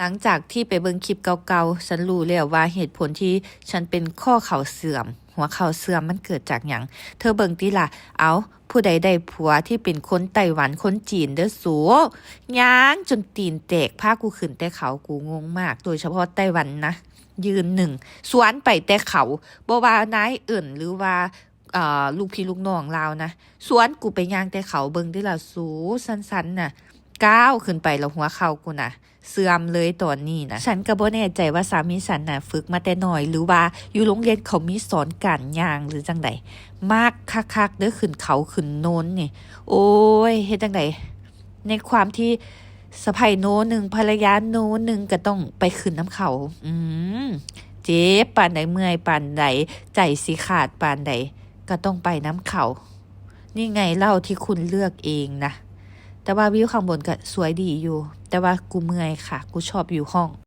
ຫຼັງຈາກທີ່ໄປເບິ່ງຄລິບເກົ່າໆ, ສັນຮູ້ແລ້ວວ່າເຫດຜົນທີ່ສັນເປັນຂໍ້ເຂົ່າເສື່ອມ, ຫົວເຂົ່າເສື່ອມ ມັນເກີດຈາກຫຍັງ. ເທີເບິ່ງຕິລະ, ເອົາ, ຜູ້ໃດໄດ້ຜົວທີ່ເປັນຄົນໄຕ້ຫວັນ, ຄົນຈີນເດີ້ສູ, ຍ່າງຈົນຕີນແຕກ, ພາກູຂຶ້ນແຕ່ເຂົາ, ກູງົງມາກ, ໂດຍສະເພາະໄຕ້ຫວັນນະ, ຢືນໜຶ່ງ, ສວນໄປແຕ່ເຂົາ, ບໍ່ວ່ານາຍເອີ້ນ ຫຼືວ່າ ເອີ ລູກພີ່ລູກນ້ອງລາວນະ, ສວນກູໄປຍ່າງແຕ່ເຂົາ. ເບິ່ງເດີ້ລະສູ, ສັນໆນະ, ກ້າວຂຶ້ນໄປລະຫົວເຂົ່າກູນະ ເສື່ອມເລີຍຕອນນີ້ນະ. ສັນກະບໍ່ແນ່ໃຈວ່າສາມີສັນນະຝຶກມາແຕ່ນ້ອຍ ຫຼືວ່າຢູ່ໂຮງຮຽນເຂົາມີສອນການຍ່າງ ຫຼືຈັ່ງໃດ. ມັກຄັກໆເດີ້ ຂຶ້ນເຂົາຂຶ້ນໂນນນີ້. ໂອ້ຍ, ເຮັດຈັ່ງໃດ? ໃນຄວາມທີ່ສະໃພ້ໂນໜຶ່ງ, ພັນລະຍາໂນໜຶ່ງ ກະຕ້ອງໄປຂຶ້ນນຳເຂົາ. ອືມ, ເຈັບປານໃດ, ເມື່ອຍປານໃດ, ໃຈຊິຂາດປານໃດ, ກະຕ້ອງໄປນຳເຂົາ. ນີ້ໄງເຫຼົ່າທີ່ຄຸນເລືອກເອງນະ. ແຕ່ວ່າວິວຂ້າງບົນກະສວຍດີຢູ່, ແຕ່ວ່າກູເມື່ອຍຄ່ະ, ກູຊອບຢູ່ຫ້ອງ.